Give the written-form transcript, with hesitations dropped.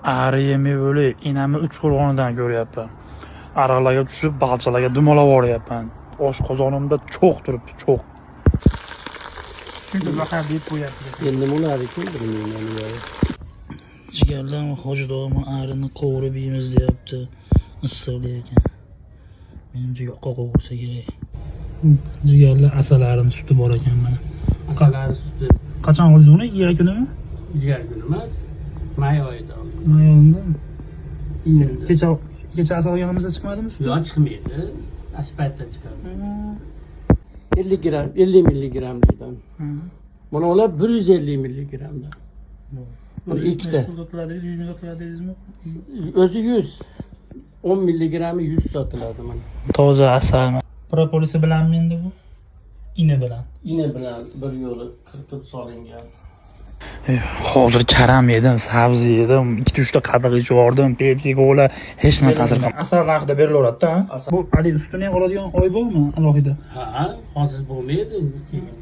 Ari yemay bo'lay, inamni uch qo'rg'onidan ko'ryapman. Ariqlarga tushib, balchalarga dumalab yuboryapman. Osh qozonimda cho'g' turibdi, cho'g'. Shuncha vaqt deb qo'yapti. Endi nima bo'lar ekan, bilmayman ular. Jigarlar, hoji dog'im arini qovurib yeymiz deyapti. Issiqli ekan. Menimcha yoqqa qovursa kerak. Jigarlar, asalarini suti bor ekan mana. Asalari suti. Qachon oldingiz buni? Ilgari kunimi? Ilgari kun emas, may oyida oldim. May oyida. Iyunda. Kecha asal olganimizda chiqmadimi sut? Yo'q, chiqmaydi. Ana shu paytda chiqadi. 50 gramm, 50 milligrammlikdan. Mana ular 150 milligrammdan. Buni ikkita. Pul sotiladi, 100 ming sotiladi dedingizmi? O'zi 100. 10 milligrammi 100 sotiladi mana. Toza asal. Propolisi bilanmi endi bu? Ini bilan. Ina bilan bir yo'li qirqib solingan. Hozir karam yedim, sabzi yedim, ikkita uchta qatiq ichib yubordim, Pepsi, Cola, hech nima ta'sir qilmadi. Asal narxida berilaveradida. Asal. Bu haligi ustini ham oladigan oy bormi alohida? Ha, hozir bo'lmaydi keyin.